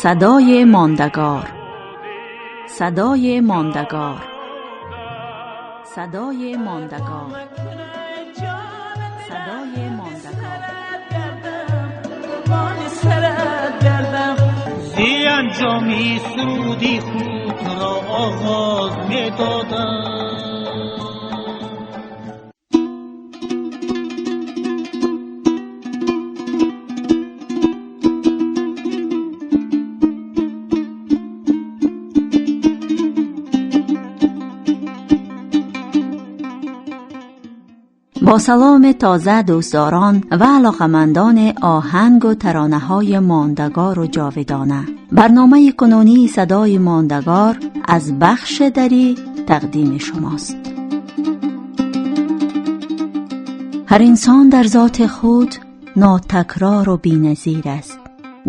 صدای ماندگار، صدای ماندگار، صدای ماندگار، صدای ماندگار. زی انجامی سرودی خود را آغاز می دادم. با سلام تازه دوستداران و علاقمندان آهنگ و ترانه های ماندگار و جاودانه، برنامه کنونی صدای ماندگار از بخش دری تقدیم شماست. هر انسان در ذات خود ناتکرار و بی‌نظیر است.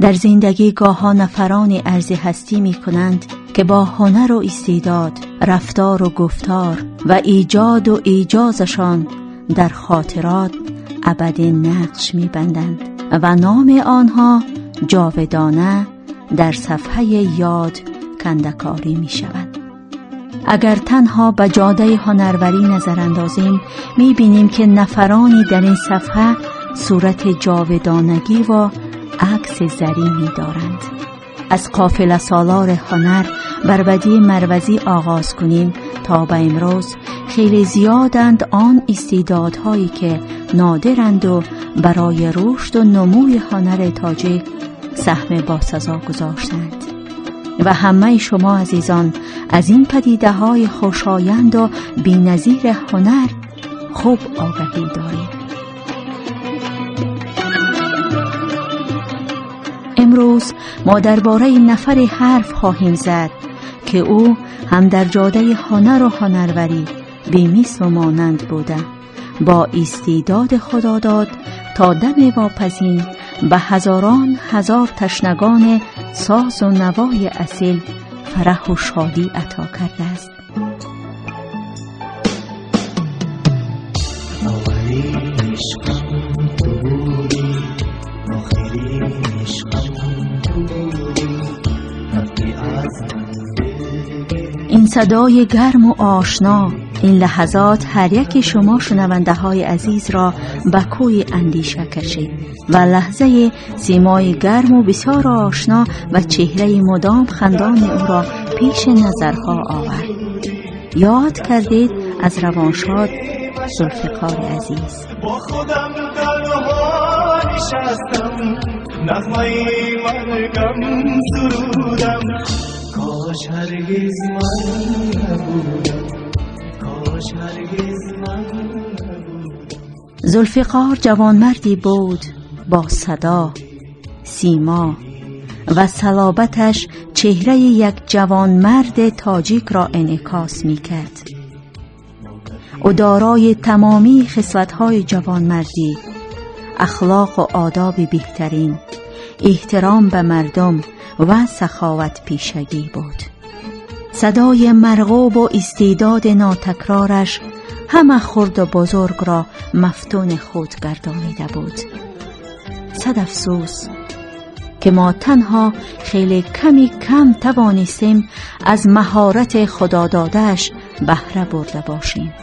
در زندگی گاها نفران عرض هستی می کنند که با هنر و استعداد، رفتار و گفتار و ایجاد و ایجازشان در خاطرات ابدی نقش می‌بندند و نام آنها جاودانه در صفحه یاد کندکاری می‌شود. اگر تنها به جاده هنروری نظر اندازیم، می‌بینیم که نفرانی در این صفحه صورت جاودانگی و عکس زری می‌دارند. از قافله سالار هنر بربدی مروزی آغاز کنیم تا به امروز خیلی زیادند آن استعدادهایی که نادرند و برای رشد و نموی هنر تاجیک سهم باسزا گذاشتند. و همه شما عزیزان از این پدیده های خوشایند و بی‌نظیر هنر خوب آگاهی دارید. امروز ما درباره نفر حرف خواهیم زد که او هم در جاده هنر و هنروری بی‌مثل و مانند بوده، با استعداد خداداد تا دم واپسین به هزاران هزار تشنگان ساز و نوای اصیل فرح و شادی عطا کرده است. این صدای گرم و آشنا این لحظات هر یک شما شنونده های عزیز را به کوی اندیشه کشید و لحظه سیمای گرم و بسیار آشنا و چهره مدام خندان او را پیش نظرها آورد. یاد کردید از روانشاد ذوالفقار عزیز. با خودم تنها نشستم، نغمه مرگم سرودم، کاش هرگز من نبودم، کاش هرگز من نبودم. ذوالفقار جوانمردی بود با صدا، سیما و صلابتش چهره یک جوانمرد تاجیک را انعکاس می‌کرد. او دارای تمامی خصلت‌های جوانمردی، اخلاق و آداب بهترین، احترام به مردم و سخاوت پیشگی بود. صدای مرغوب و استعداد ناتکرارش همه خرد و بزرگ را مفتون خود گردانیده بود. صد افسوس که ما تنها خیلی کمی کم توانستیم از مهارت خدادادش بهره برده باشیم.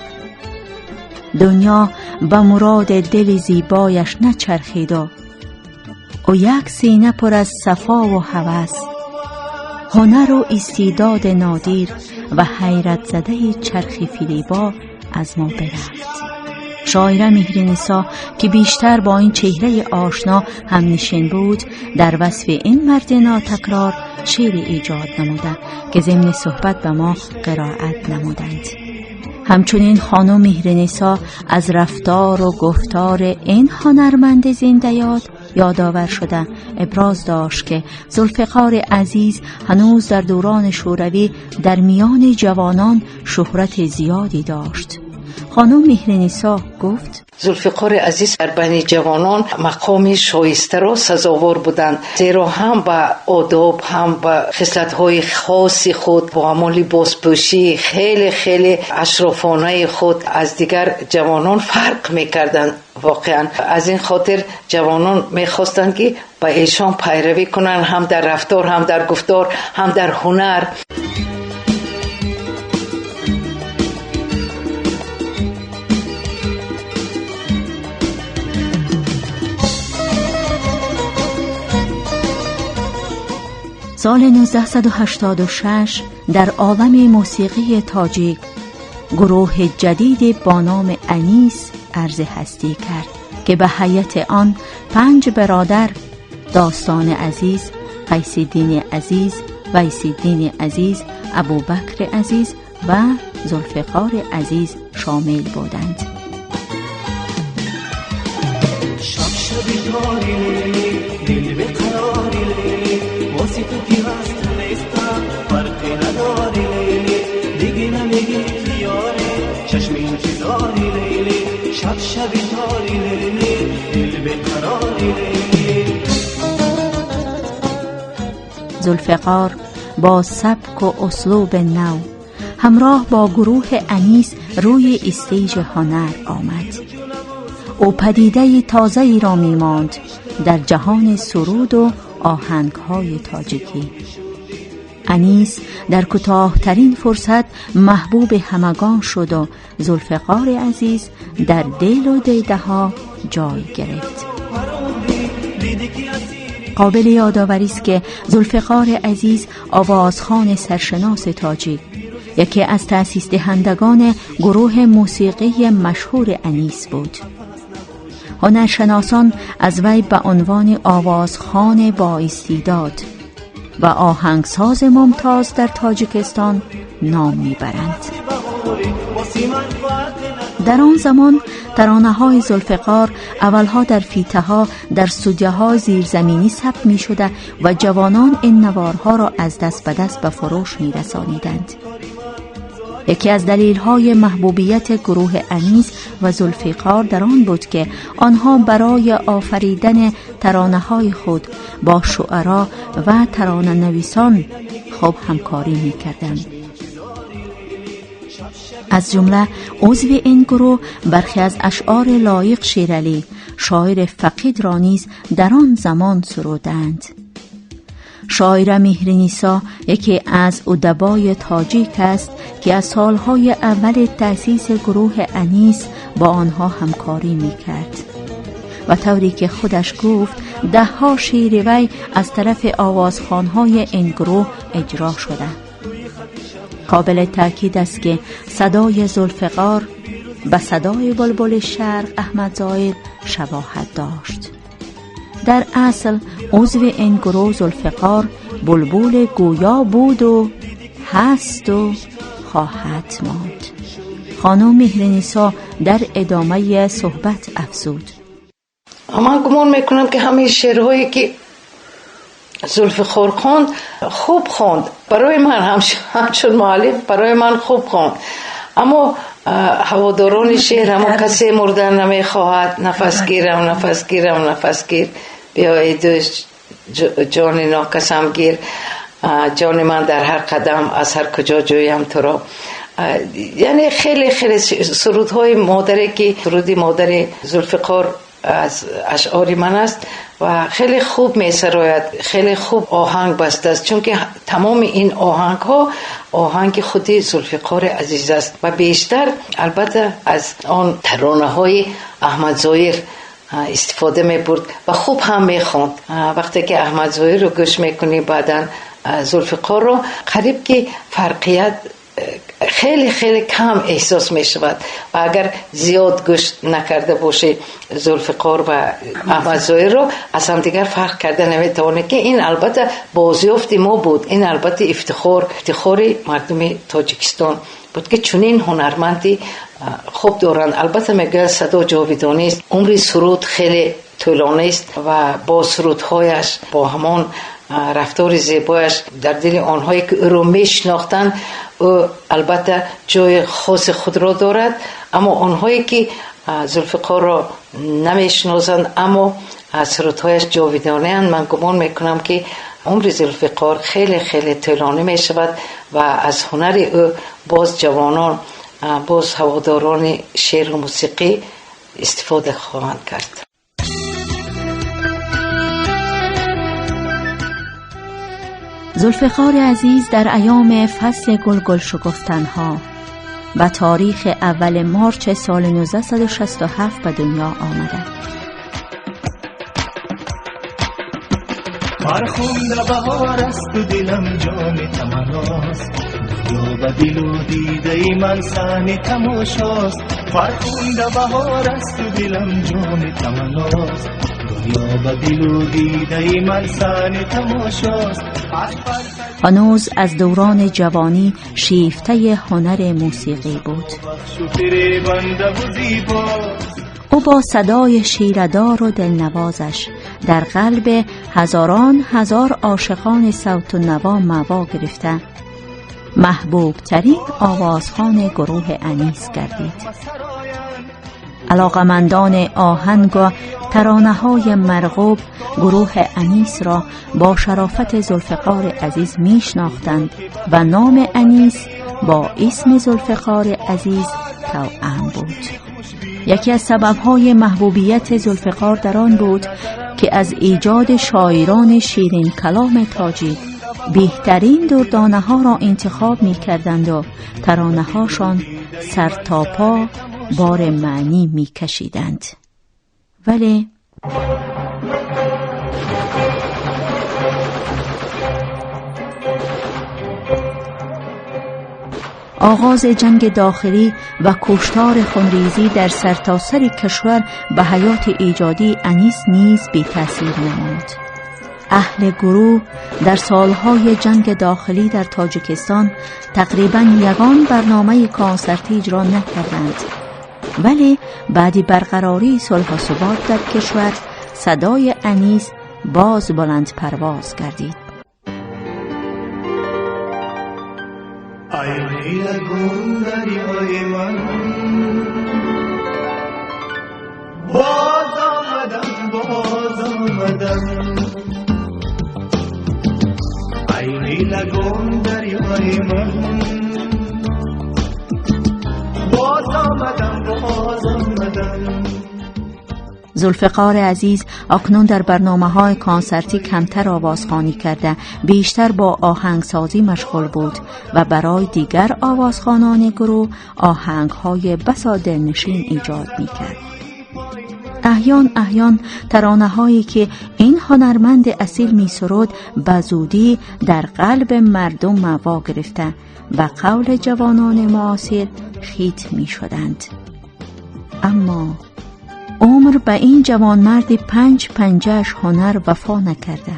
دنیا به مراد دل زیبایش نچرخید و او یک سینه پر از صفا و هوس، هنر و استعداد نادر و حیرت زده چرخ فریبا از ما برفت. شاعره مهرنسا که بیشتر با این چهره آشنا هم نشین بود، در وصف این مرد ناتکرار شعر ایجاد نموده که ضمن صحبت به ما قرائت نمودند. همچنین خانم مهرنسا از رفتار و گفتار این هنرمند زنده یاد یادآور شده ابراز داشت که ذوالفقار عزیز هنوز در دوران شوروی در میان جوانان شهرت زیادی داشت. خانم مهرنسا گفت: ذوالفقار عزیز در بین جوانان مقام شایسته را سزاوار بودند، زیرا هم به آداب هم به خصلت‌های خاص خود با همان لباس پوشی خیلی خیلی اشرافانه خود از دیگر جوانان فرق می‌کردند واقعا از این خاطر جوانان میخواستند که با ایشان پیروی کنند، هم در رفتار، هم در گفتار، هم در هنر. سال 1986 در عالم موسیقی تاجیک گروه جدید با نام انیس عرض هستی کرد که به هیئت آن 5 برادر داستان عزیز، قیس‌الدین عزیز، ویس‌الدین عزیز، ابوبکر عزیز و ذوالفقار عزیز شامل بودند. شب شبی تاری لیلی، دل به قراری لیلی، واسه تو که هست نیستم فرقی نداری لیلی، دیگه نمیگی که یاره چشم انتظاری لیلی، شب شبی تاری لیلی، دل به قراری لیلی. ذوالفقار با سبک و اسلوب نو همراه با گروه انیس روی stage هنر آمد. او پدیده تازه‌ای را می‌ماند در جهان سرود و آهنگ‌های تاجیکی. انیس در کوتاه‌ترین فرصت محبوب همگان شد و ذوالفقار عزیز در دل و دیده‌ها جای گرفت. قابل یادآوری است که ذوالفقار عزیز آوازخوان سرشناس تاجیک، یکی از تأسیس دهندگان گروه موسیقی مشهور انیس بود. هنرشناسان از وی به عنوان آوازخوان با استعداد و آهنگساز ممتاز در تاجیکستان نام میبرند. در آن زمان ترانه‌های ذوالفقار اولها در فیته‌ها در استودیوهای زیرزمینی ثبت می‌شده و جوانان این نوارها را از دست به دست به فروش می‌رسانیدند. یکی از دلیل‌های محبوبیت گروه انیس و ذوالفقار در آن بود که آنها برای آفریدن ترانه‌های خود با شعرا و ترانه‌نویسان خوب همکاری می‌کردند. از جمله عضو این گروه برخی از اشعار لایق شیرعلی، شاعر فقید را نیز در آن زمان سرودند. شاعره مهرنیسا یکی از ادبای تاجیک است که از سالهای اول تأسیس گروه انیس با آنها همکاری میکرد و طوری که خودش گفت دهها شعر وی از طرف آوازخوانهای این گروه اجرا شده. قابل تأکید است که صدای ذوالفقار به صدای بلبل شرق احمد ظاهر شباهت داشت. در اصل عضو این گروه ذوالفقار بلبل گویا بود و هست و خواهد ماند. خانم مهرنیسا در ادامه صحبت افزود: من گمان میکنم که همه شعرهایی که ذوالفقار خواند خوب خواند، برای من همچون معلم برای من خوب خواند، اما هواداران شعر همون کسی مردن نمیخواهد، نفس گیرم نفس گیرم نفس گیر، بیا ای دوست جان ناکسم گیر، جان من در هر قدم از هر کجا جویم تو را. یعنی خیلی خیلی سرودهای مادری که سرود مادر ذوالفقار از اشعار من است و خیلی خوب می سراید، خیلی خوب آهنگ بسته است، چون که تمام این آهنگ ها آهنگ خودی ذوالفقار عزیز است و بیشتر البته از آن ترانه های احمد ظاهر استفاده می برد و خوب هم می خواند. وقتی که احمد ظاهر رو گوش می کنی بعدا ذوالفقار رو قریب که فرقیت خیلی خیلی کم احساس می شود و اگر زیاد گوش نکرده باشی ذوالفقار و احمد ظاهر رو از هم دیگر فرق کرده نمیتونه، که این البته بازیافت ما بود، این البته افتخار مردم تاجیکستان بود که چنین هنرمندی خوب دارند. البته میگه صدا جاویدانی است، عمر سرود خیلی طولانی است و با سرودهایش با همان رفتار زیبایش در دل آنهایی که او را میشناختند او البته جای خاص خود را دارد، اما آنهایی که ذوالفقار را نمیشناسند اما از سرودهایش جاویدانه اند، من گمان میکنم که عمر ذوالفقار خیلی خیلی طولانی میشود و از هنر او باز جوانان، باز هواداران شعر و موسیقی استفاده خواهند کرد. ذوالفقار عزیز در ایام فصل گل گل شکفتنها و تاریخ اول مارچ سال 1967 به دنیا آمده. فرخنده بهار است و دلم جام تمناست، دنیا به دل و دیده من صحنه تماشاست. فرخنده بهار است و دلم جام تمناست، دنیا به دل و دیده من صحنه تماشاست. هنوز از دوران جوانی شیفته هنر موسیقی بود. او با صدای شیره‌دار و دلنوازش در قلب هزاران هزار عاشقان صوت و نوا مأوا گرفته، محبوب ترین آوازخوان گروه انیس گردید. علاقمندان آهنگ و ترانه‌های مرغوب گروه انیس را با شرافت ذوالفقار عزیز میشناختند و نام انیس با اسم ذوالفقار عزیز توأم بود. یکی از سبب‌های محبوبیت ذوالفقار در آن بود که از ایجاد شاعران شیرین کلام تاجیک بهترین دردانه‌ها را انتخاب می‌کردند و ترانه‌هاشان سر تا پا بار معنی می‌کشیدند. ولی آغاز جنگ داخلی و کشتار خونریزی در سرتاسر کشور به حیات ایجادی انیس نیز بی تأثیر نماند. اهل گروه در سالهای جنگ داخلی در تاجیکستان تقریباً یگان برنامه کنسرتی اجرا نکردند، ولی بعد برقراری صلح و ثبات در کشور صدای انیس باز بلند پرواز گردید. باز آمدم باز آمدم عینی لگون دریای من، باز آمدم باز آمدم. ذوالفقار عزیز اکنون در برنامه‌های کنسرتی کمتر آوازخوانی کرده، بیشتر با آهنگسازی مشغول بود و برای دیگر آوازخوانان گروه آهنگ‌های بسا دلنشین ایجاد می‌کرد. احیان احیان ترانه‌هایی که این هنرمند اصیل می‌سرود به زودی در قلب مردم مأوا گرفته و قول جوانان معاصر خیت می‌شدند. اما عمر به این جوانمرد 5 پنجه‌اش هنر وفا نکرده.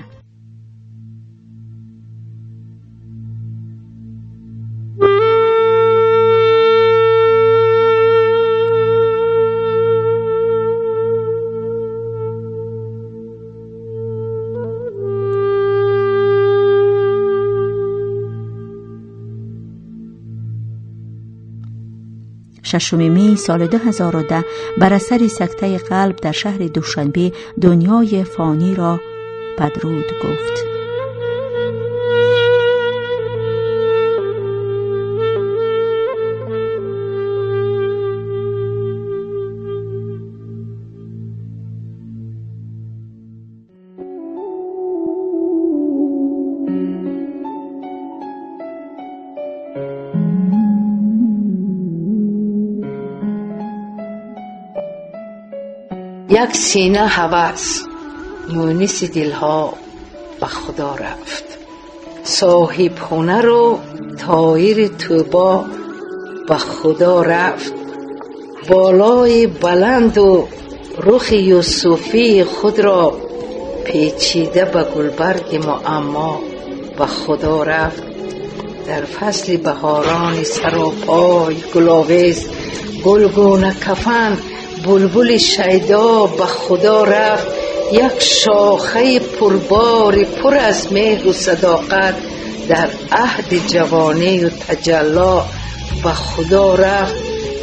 ششم می سال 2010 بر اثر سکته قلب در شهر دوشنبه دنیای فانی را بدرود گفت. یک سینه هوس مونس دلها به خدا رفت، صاحب هنر و طایر توبا به خدا رفت. بالای بلند و رخ یوسفی خود را پیچیده به گلبرگ معما به خدا رفت. در فصل بهاران سر و پای گلاویز گلگونه کفن بلبل شیدا به خدا رفت. یک شاخه پربار پر از مهر و صداقت در عهد جوانی و تجلا به خدا رفت.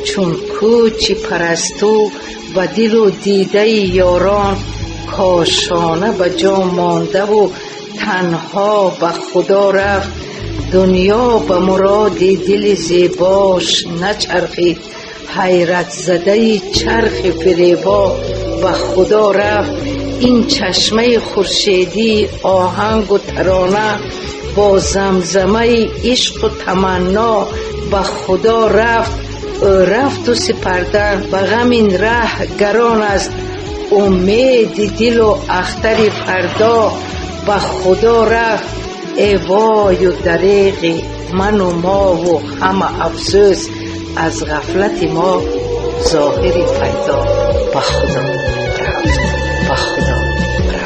چون کوچ پرستو و دل و دیده یاران کاشانه به جا مانده و تنها به خدا رفت. دنیا به مراد دل زیباش نچرخید، حیرت زده چرخ فریبا به خدا رفت. این چشمه خورشیدی آهنگ و ترانه با زمزمه عشق و تمنا به خدا رفت. رفت و سپردن به غم این ره گران است، امید دل و اختر فردا به خدا رفت. ای وای و دریغ من و ما و همه افسوس، از غفلت ما ظاهر پیدا به خدا رفت، به خدا رفت، به خدا رفت.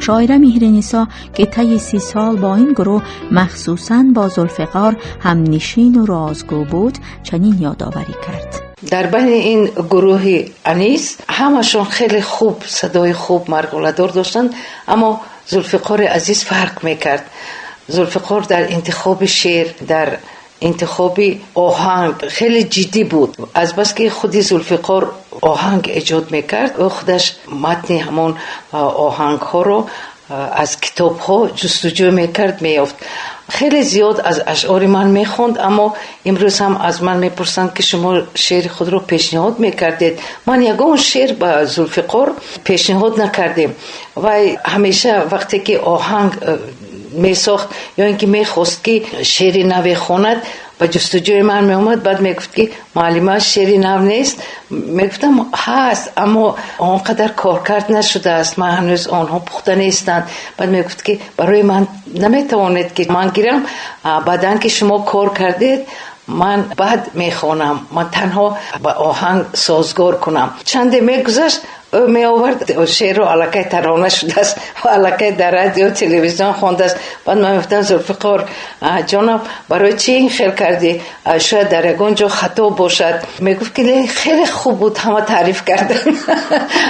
شاعره مهرنیسا که طی 30 سال با این گروه مخصوصاً با ذوالفقار هم نشین و رازگو بود، چنین یادآوری کرد: در بین این گروه انیس همشون خیلی خوب صدای خوب مرغوله‌دار داشتن، اما ذوالفقار عزیز فرق میکرد. ذوالفقار در انتخاب شعر، در انتخاب آهنگ خیلی جدی بود. از بس که خودی ذوالفقار آهنگ ایجاد میکرد، او خودش متن همون آهنگ ها رو از کتاب ها جستجو میکرد، میافت. خیلی زیاد از اشعار من میخوند، اما امروز هم از من میپرسند که شما شعر خود رو پیشنهاد میکردید. من یگان شعر به ذوالفقار پیشنهاد نکردیم و همیشه وقتی که آهنگ میساخت یا اینکه میخواست که شعر نو خواند، به جستجوی من میومد. بعد میگفت که معلمه شعر نو نیست. میگفتم هست، اما آنقدر کارکرد نشده است، من هنوز آنها پخته نیستند. بعد میگفت که برای من نمیتوانید که من گیرم، بعدن که شما کار کردید من بعد میخوانم، من تنها با آهنگ سازگار کنم. چند میگذشت می آورد شعر رو علاقه ترانه شده است و علاقه در رادیو تلویزیون خوانده است. بعد من گفتم ذوالفقار جانم برای چی این خیر کردی؟ شاید در یگان جا خطا باشد. میگفت که خیلی خوب بود، همه تعریف کردن.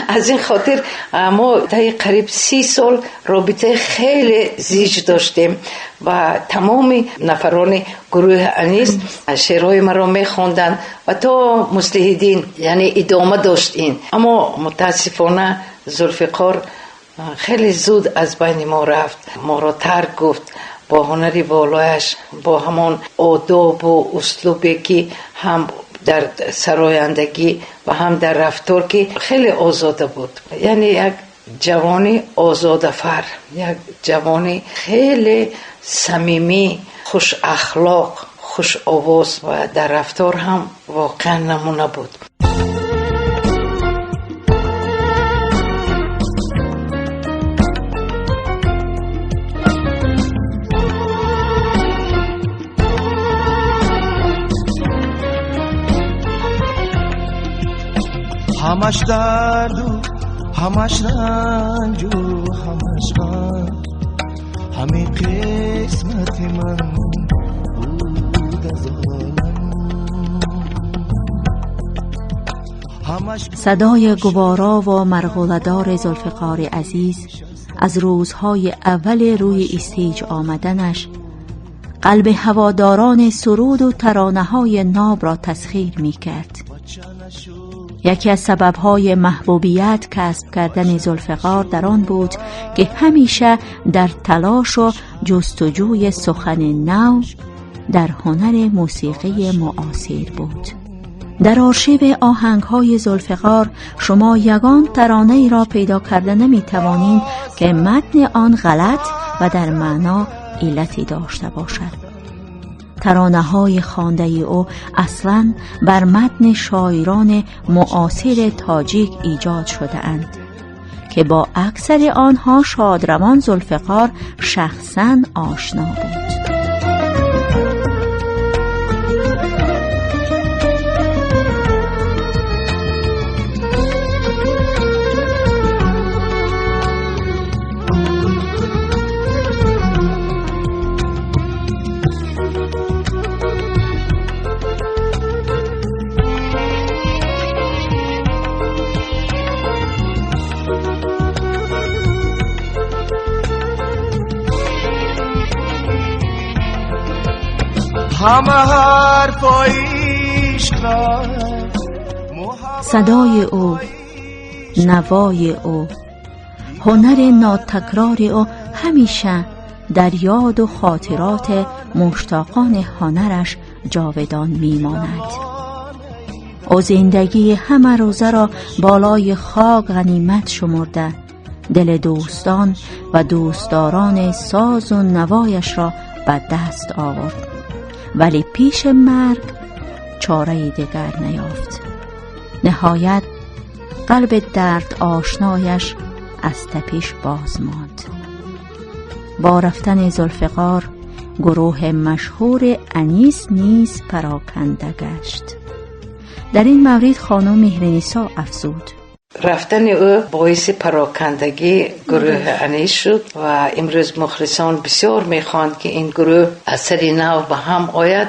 از این خاطر ما تا قریب 30 سال رابطه خیلی زیج داشتیم و تمام نفران گروه انیس شعرهای مرا میخواندند و تا مصلح‌الدین یعنی ادامه داشت این. اما متاسفانه ذوالفقار خیلی زود از بین ما رفت، ما را ترک گفت با هنر والایش، با همان آداب و اسلوبی که هم در سرایندگی و هم در رفتار که خیلی آزاده بود. یعنی یک جوانی آزاده فر، یک جوانی خیلی صمیمی، خوش اخلاق، خوش آواز و در رفتار هم واقعا نمونه بود. همش درد و همش رنج و همش غم، همه قسمت من بود از عالم. صدای گوارا و مرغوله‌دار ذوالفقار عزیز از روزهای اول روی stage آمدنش قلب هواداران سرود و ترانه‌های ناب را تسخیر می‌کرد. یکی از سبب‌های محبوبیت کسب کردن ذوالفقار در آن بود که همیشه در تلاش و جستجوی سخن نو در هنر موسیقی معاصر بود. در آرشیو آهنگ‌های ذوالفقار شما یگان ترانه‌ای را پیدا کرده نمی‌توانید که متن آن غلط و در معنا علتی داشته باشد. ترانه‌های خوانده او اصلاً بر متن شاعران معاصر تاجیک ایجاد شده اند که با اکثر آنها شادروان ذوالفقار شخصاً آشنا بود. همه حرفای عشق را. صدای او، نوای او، هنر ناتکرار او همیشه در یاد و خاطرات مشتاقان هنرش جاودان میماند. او زندگی همه روزه را بالای خاک غنیمت شمرده، دل دوستان و دوستداران ساز و نوایش را به دست آورد، ولی پیش مرگ چاره دیگر نیافت. نهایت قلب درد آشنایش از تپش باز ماند. با رفتن ذوالفقار گروه مشهور انیس نیز پراکنده گشت. در این مورد خانم مهرنیسا افزود: رفتن او باعث پراکندگی گروه انیس شد و امروز مخلصان بسیار میخواند که این گروه اثر نو به هم آید،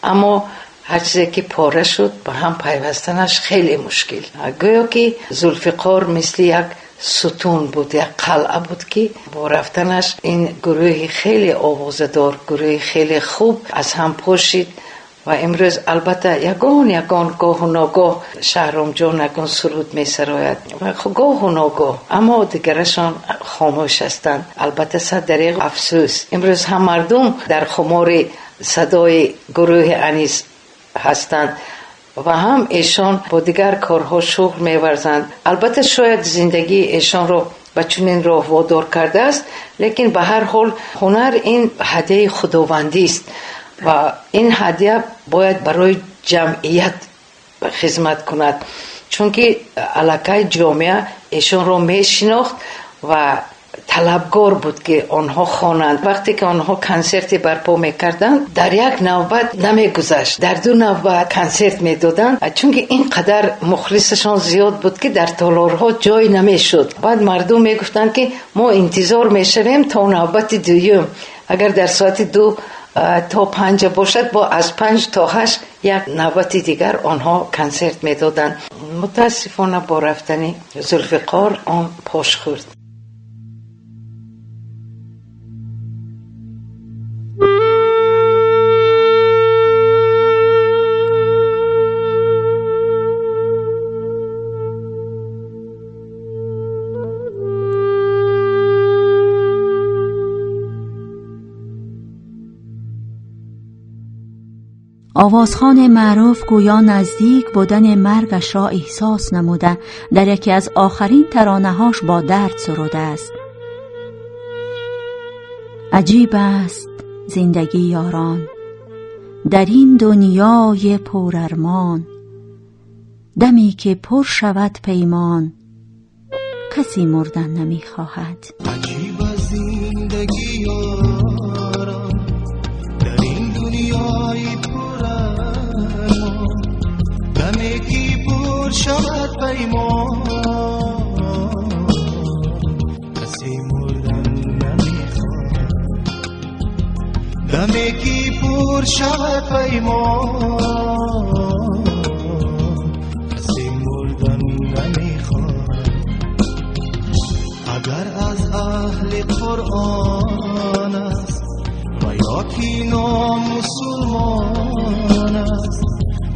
اما هر چیزی که پاره شد به هم پیوستنش خیلی مشکل. گویا که ذوالفقار مثل یک ستون بود، یک قلعه بود که با رفتنش این گروه خیلی آوازدار، گروه خیلی خوب از هم پاشید و امروز البته یگان گاه و ناگاه شهرام جان یگان سرود می سراید و گاه و ناگاه، اما دیگرشان خاموش هستند. البته صد دریغ افسوس، امروز هم مردم در خمار صدای گروه انیس هستند و هم ایشان با دیگر کارها شغل می‌ورزند. البته شاید زندگی ایشان را به چنین راه وادار کرده است، لیکن به هر حال هنر این هدیه خداوندی است و این هدیه باید برای جمعیت خدمت کند، چون که علاقه جامعه ایشان را میشناخت و طلبگار بود که آنها خوانند. وقتی که آنها کنسرت برپا میکردند در یک نوبت نمیگذشت، در دو نوبت کنسرت میدادند، چون که اینقدر مخلصشان زیاد بود که در تالارها جای نمیشد. بعد مردم میگفتند که ما انتظار میشویم تا نوبت دوم، اگر در ساعت 2 تا 5 باشد، با از 5 تا 8 یک نوبت دیگر آنها کنسرت میدادند. متاسفانه با رفتن ذوالفقار آن پاش خورد. آوازخوان معروف گویا نزدیک بودن مرگش را احساس نموده در یکی از آخرین ترانه‌هاش با درد سروده است: عجیب است زندگی یاران، در این دنیای پرارمان، دمی که پر شود پیمان، کسی مردن نمیخواهد. عجیب است زندگی یاران، در این دنیای پرارمان، دمی که پر شود پیمان، کسی مردن نمیخواهد. دمی که پر شود پیمان، کسی مردن نمیخواهد. اگر از اهل قرآن است و یا که نامسلمان است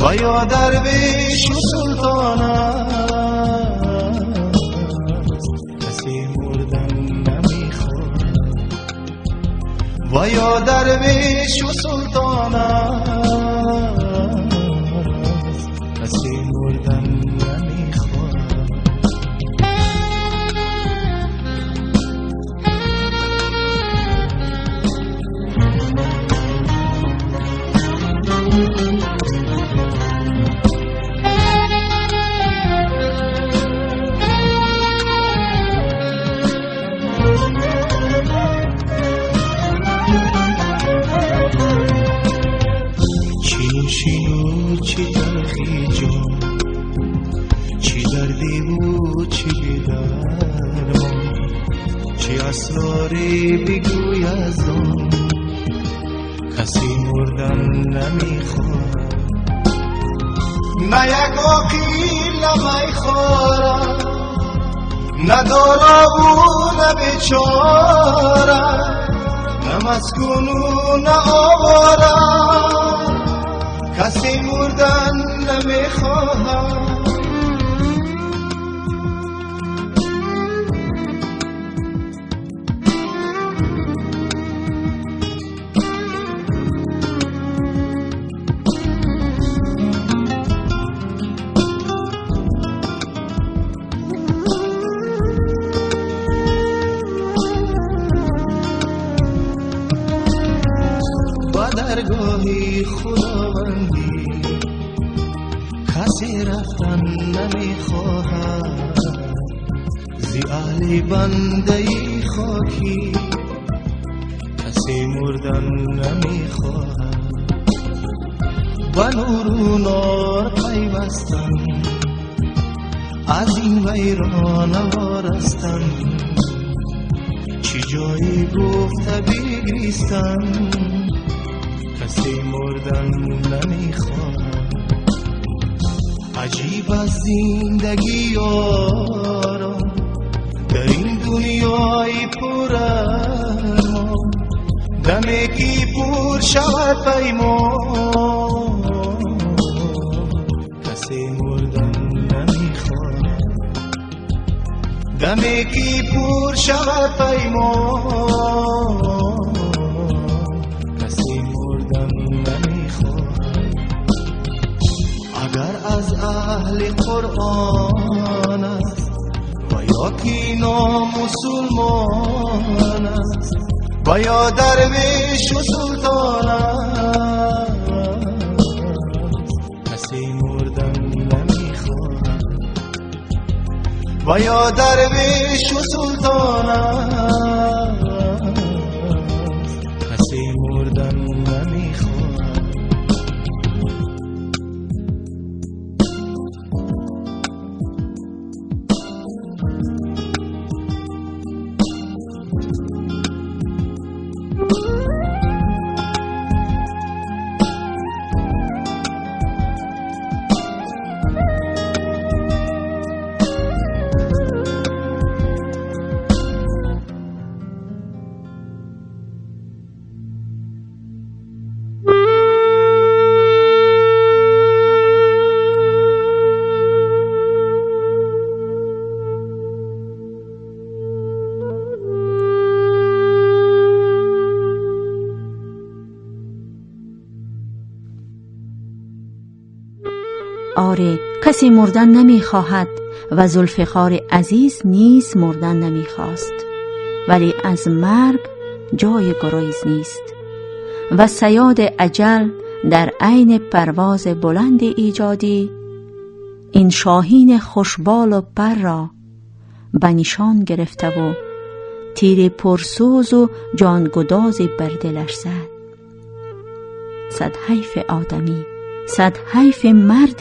و یا درویش و سلطان است، کسی مردن نمیخواهد. و یا درویش و سلطان است، کسی مردن نمیخواهد. چی تلخی جان، چی دردی و چی بی‌درمان، چی اسراری بگوی از آن، کسی مردن نمیخواهد. نه یک عاقل نمیخوارد، نه دارا و نه بیچاره، نه مسکون و نه آواره، کسی مردن نمیخواهد. درگاهی خداوندی کسی رفتن نمیخواهد، زی اهل بنده خاکی کسی مردن نمیخواهد. به نور و نار پیوستن، از این ویرانه وارستن، چی جایی گفته بگریستن، کسی مردن نمیخواهد. عجیب از زندگی یارا در این دنیای پر ارمان، دمی که پر شود پیمان، کسی مردن نمیخواهد. دمی که پر شود پیمان، کسی مردن نمیخواهد. اگر از اهل قرآن است و یا که نامسلمان است و یا درویش و سلطان است، کسی مردن نمیخواهد. و یا درویش و سلطان است، کسی مردن نمیخواهد. آره، کسی مردن نمیخواهد و ذوالفقار عزیز نیز مردن نمیخواست، ولی از مرگ جای گریز نیست و صیاد اجل در عین پرواز بلند ایجادی این شاهین خوشبال و پر را به نشان گرفته و تیر پرسوز و جانگدازی بر دلش زد. صد حیف آدمی، صد حیف مرد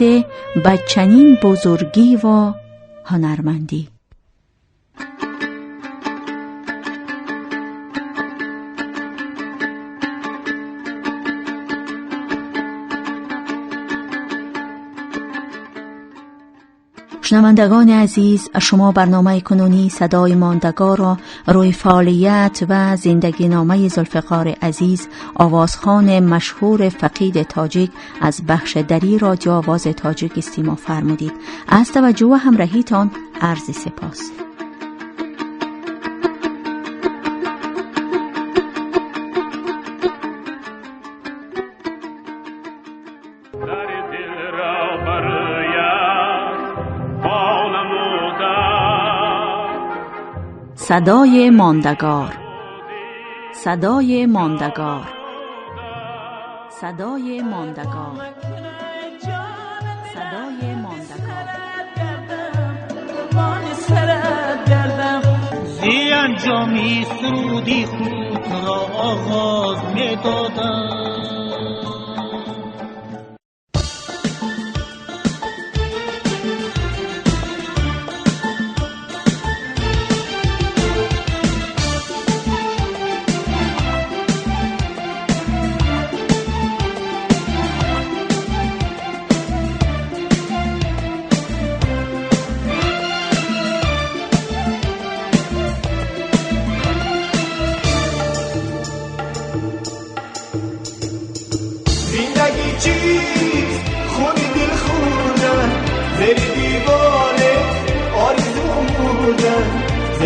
به چنین بزرگی و هنرمندی. شنوندگان عزیز، شما برنامه کنونی صدای ماندگار را روی فعالیت و زندگی نامه ذوالفقار عزیز، آوازخوان مشهور فقید تاجیک از بخش دری رادیو آواز تاجیک استماع فرمودید. از توجه و همراهیتان عرض سپاس. صدای ماندگار، صدای ماندگار، صدای ماندگار، صدای ماندگار. زی انجامی سرودی خود را آغاز می دادم.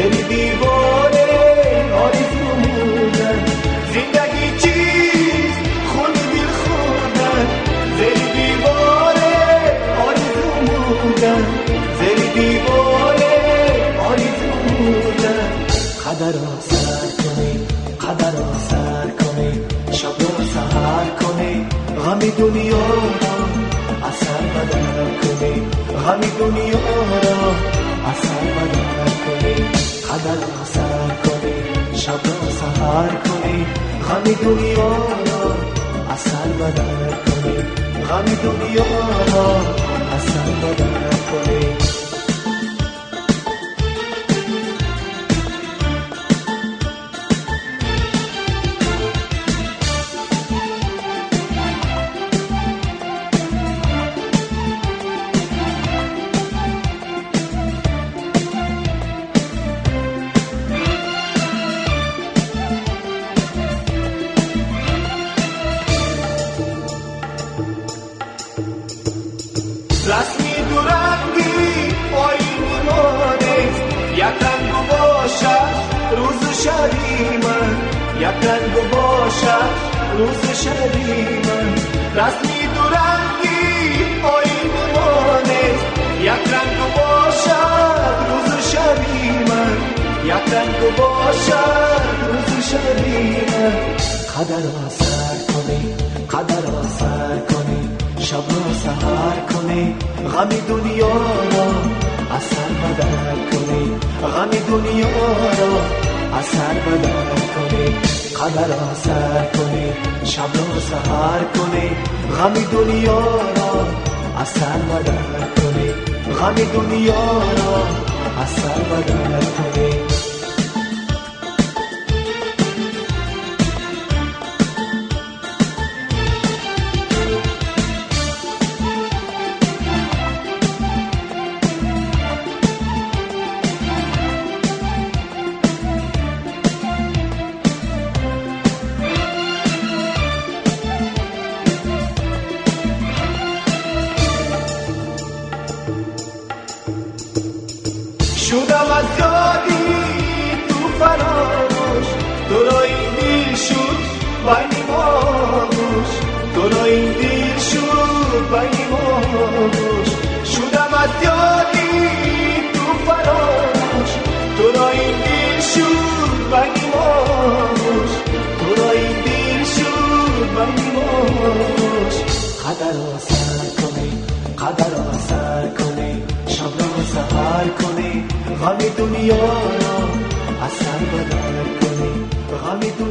زیر دیوار آرزو موندن. زندگی چیست خون دل خوردن، زیر دیوار آرزو موندن، زیر دیوار آرزو موندن. قدر را سر کنی، قدر را سر کنی، شب را سحر کنی، غم دنیا را اثر بدر کنی، غم دنیا را اثر بدر کنی. قدر را سر کنی، شب را سحر کنی، غم دنیا را اثر بدر کنی، غم دنیا را اثر بدر کنی. رسمی دورنگی آینی ما نیست، یک رنگ باشد روز شبی من، یک رنگ باشد روز شبی من. رسمی دورنگی آینی ما نیست، یک رنگ باشد روز شبی من، یک رنگ باشد روز شبی من. قدر را سر کنی، قدر را سر کنی، شب را سحر کنی، غم دنیا را اثر بدر کنی، غم دنیا را اثر بدر کنی. قدر را سر کنی، شب را سحر کنی، غم دنیا را اثر بدر کنی، غم دنیا را اثر بدر کنی. شدم از یادی تو فراموش، تو را این دل شد بین ما گوش، تو را این دل شد بین ما گوش. شدم از یادی تو فراموش، تو را این دل شد بین ما گوش، تو را این دل شد بین ما گوش. قدر را سر کنی، قدر را سر کنی، شب را سحر کنی، غم دنیا را اثر بدر کنی، غم دنیا